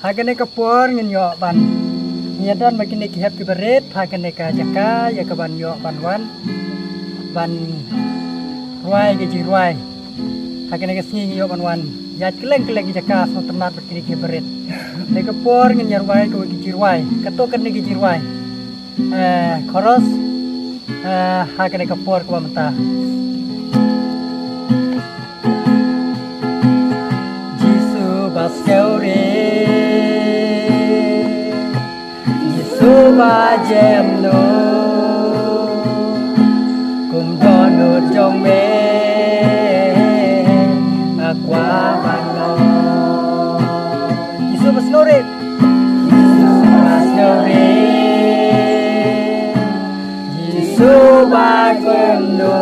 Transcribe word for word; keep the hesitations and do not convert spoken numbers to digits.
Ha kane ka por ngin ïoh ban, ngin ïa don bad kine ki hep ki barit ha kane ka jaka ïa ka ban ïoh ban wan ban rwai ki jingrwai. Ha kane ka sngi ngin ïoh ban wan ïaid kylleng kylleng ki jaka sngewtynnat bad kine ki hep barit. Kane ka por ngin ïa rwai kawei ki jingrwai, kato kane ki jingrwai, eh, chorus, eh, ha kane ka por kaba mynta. Jisu ba sngewrit, Jisu ba jem no, kum don no jong me, akwa ba no. Jisu ba sngewrit, Jisu ba sngewrit, Jisu ba jem no.